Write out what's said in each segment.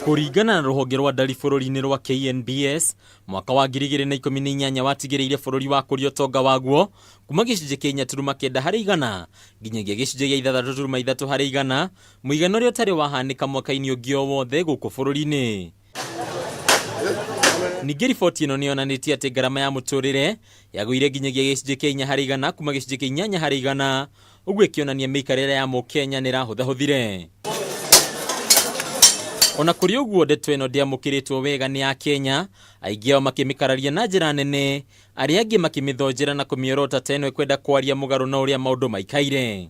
Kũringana na rũhonge rwa ndari bũrũri-inĩ rwa KNBS, mwaka wa 2018 watigĩrĩire bũrũri wakũria ũtonga waguo kuma gĩcunjĩ kĩa 4.9 harĩ igana nginyagia gĩcunjĩ gĩa 6.3 harĩ igana, mũigana ũrĩa ũtarĩ wahanĩka mwaka-inĩ ũngĩ o wothe gũkũ bũrũri-inĩ. Ningĩ riboti ĩno nĩ yonanĩtie atĩ ngarama ya mũtũrĩre yagũire nginyagia gĩcunjĩ kĩa 4 harĩ igana kuma gĩcunjĩ kĩa 8 harĩ igana, ũguo ĩkĩonania mĩikarĩre ya mũkenya nĩ ĩrahũthahũthire. Ona kũrĩ ũguo, ndeto ĩno ndĩamũkĩrĩtwo wega nĩ Akenya, aingĩ ao makĩmĩkararia na njĩra nene, arĩa angĩ makĩmĩthonjera na kũmĩorota ta ĩno ĩkwenda kwaria mũgarũ na ũrĩa maũndũ maikaire.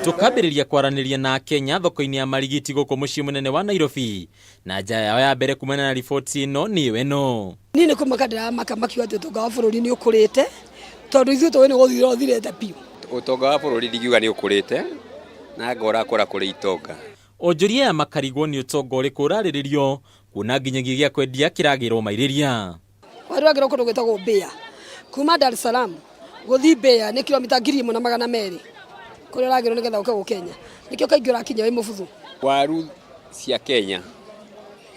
Tũkambĩrĩria kwaranĩria na Akenya thoko-inĩ ya Marigiti gũkũ mũciĩ mũnene wa Nairobi, na nja yao ya mbere kumana na riboti ĩno nĩyo ĩno. Niĩ nĩ kũmaka ndĩramaka makiuga atĩ ũtonga wa bũrũri nĩ ũkũrĩte, tondũ ithuĩ tũĩ nĩ gũthira ũthirĩte biũ. Ũtonga wa bũrũri ndingiuga nĩ ũkũrĩte, na anga ũrakũra kũrĩ itonga. Onjoria aya makarigwo nĩ ũtonga ũrĩkũ ũrarĩrĩrio, kuona nginyagia gĩa kwendia kĩragĩrwo mairĩria. Waru wagĩrwo kũndũ gwĩtagwo Mbeya. Kuma Dar es Salaam gũthiĩ Mbeya nĩ kilomita 1200 kũrĩa ũragĩrwo nĩgetha ũke gũ Kenya. Nĩkĩo kaingĩ ũrakinya wĩ mũbuthu. Waru cia Kenya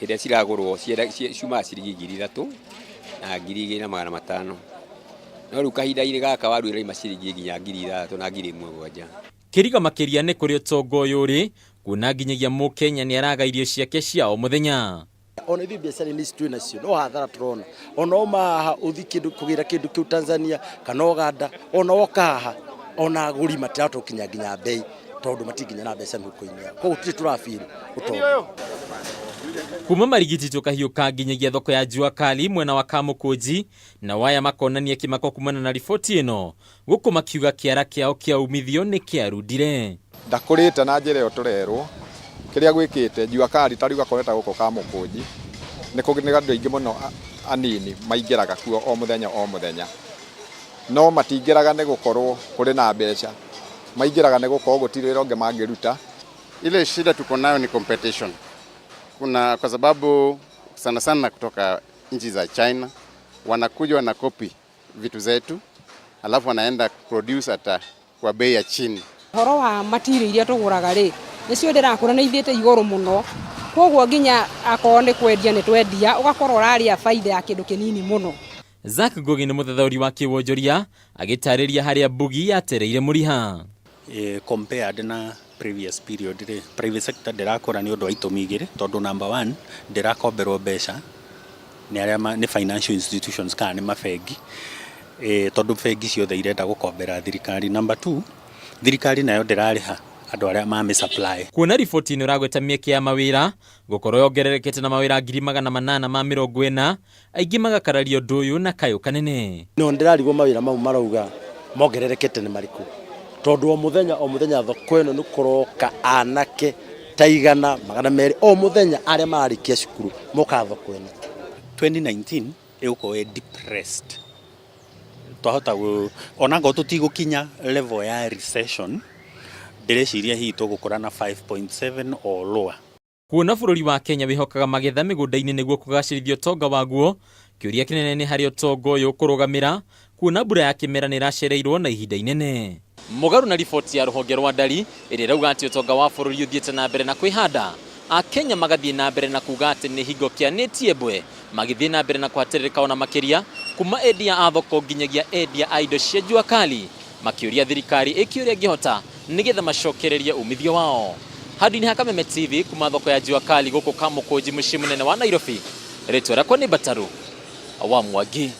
hĩndĩ ĩrĩa ciragũrwo ciumaga ciringi 3000 na 2500. No rĩu kahinda-inĩ gaka waru ĩrauma ciringi nginya 6000 na 1700. Kĩriga makĩria nĩ kũrĩa ũtonga ũyũ ũrĩ, kuona nginyagia mũkenya nĩ araga irio ciake cia o mũthenya. Ona ithuĩ biacara-inĩ ici twĩ nacio no hathara tũrona. Ona uma haha ũthi kĩndũ kũgĩra kĩndũ kĩu Tanzania kana Uganda, ona woka haha ona agũri matirahota gũkinya nginya mbei tondũ matinginya na mbeca mĩhuko-inĩ yao. Koguo tũtirĩ tũra feel ũtonga. Kuma Marigiti tũkahiũka nginyagia thoko ya Jua Kali mwena wa Kamũkũnji, nao aya makonania kĩmako kumana na riboti ĩno, gũkũ makiuga kĩara kĩao kĩa umithio nĩ kĩarundire. Ndakũrĩte na njĩra ĩyo tũrerwo, kĩrĩa gwĩkĩte Jua Kali ta rĩu gakorwo ta gũkũ Kamũkũnji, nĩ kũrĩ andũ aingĩ mũno anini maingĩraga kuo o mũthenya o mũthenya. No matingĩraga nĩ gũkorwo kũrĩ na mbeca, maingĩraga nĩ gũkorwo gũtirĩ wĩra ũngĩ mangĩruta. Ile shida tuko nayo ni competition. Kuna kwa sababu sana sana kutoka nchi za China wanakuja wana copy vitu zetu alafu wanaenda produce hata kwa bei ya chini. Ũhoro wa material iria tũgũraga rĩ, nĩcio ndĩrakũra nĩ ithiĩte igũrũ mũno, koguo nginya akorwo nĩ kwendia nĩ twendia, ũgakorwo ũrarĩa baida ya kĩndũ kĩnini mũno. Zack Ngugi nĩ mũthathaũri wa kĩwonjoria agĩtarĩria harĩa mbugi yatereire mũriha. Compared na previous period rĩ, private sector ndĩrakũra nĩ ũndũ wa itũmi igĩrĩ, tondũ number one, ndĩrakomberwo mbeca nĩ arĩa nĩ financial institutions kana nĩ mabengi, tondũ bengi ciothe irenda gũkombera thirikari. Number two, thirikari nayo ndĩrarĩha andũ arĩa mamĩ supply. Kuona riboti ĩno ĩragweta mĩeke ya mawĩra gũkorwo yongererekete na mawĩra 840,000, aingĩ magakararia ũndũ ũyũ na kayũ kanene. No ndĩrarigwo mawĩra mau marauga mongererekete nĩ marĩkũ, tondũ o mũthenya o mũthenya thoko ĩno nĩ kũroka anake ta 100, 200 o mũthenya arĩa mararĩkia cukuru mokaga thoko ĩno. 2019 ĩgũkorwo ĩ depressed, twahota onakorwo tũtigũkinya level ya recession, ndĩreciria hihi tũgũkũra na 5.7 or lower. Kuona bũrũri wa Kenya wĩhokaga magetha mĩgũnda-inĩ nĩguo kũgacĩrithia ũtonga waguo, kĩũria kĩnene nĩ harĩa ũtonga ũyũ ũkũrũgamĩra, kuona mbura ya kĩmera nĩ ĩracereirwo na ihinda inene. Mũgarũ na riboti ya rũhonge rwa ndari ĩrĩa ĩrauga atĩ ũtonga wa bũrũri ũthiĩte na mbere na kwĩhanda, Akenya magathiĩ na mbere na kuga atĩ nĩ hingo kĩanĩtie mbwe, magĩthiĩ na mbere na kũhatĩrĩrĩka ona makĩria kuma endia a thoko nginyagia endia a indo cia jua kali, makĩũria thirikari ĩke ũrĩa ĩngĩhota nĩgetha macokererie umithio wao. Handũ-inĩ ha Kameme TV kuma thoko ya Jua Kali gũkũ Kamũkũnji mũciĩ mũnene wa Nairobi, rĩtwa rĩakwa nĩ Mbataru wa Mwangi.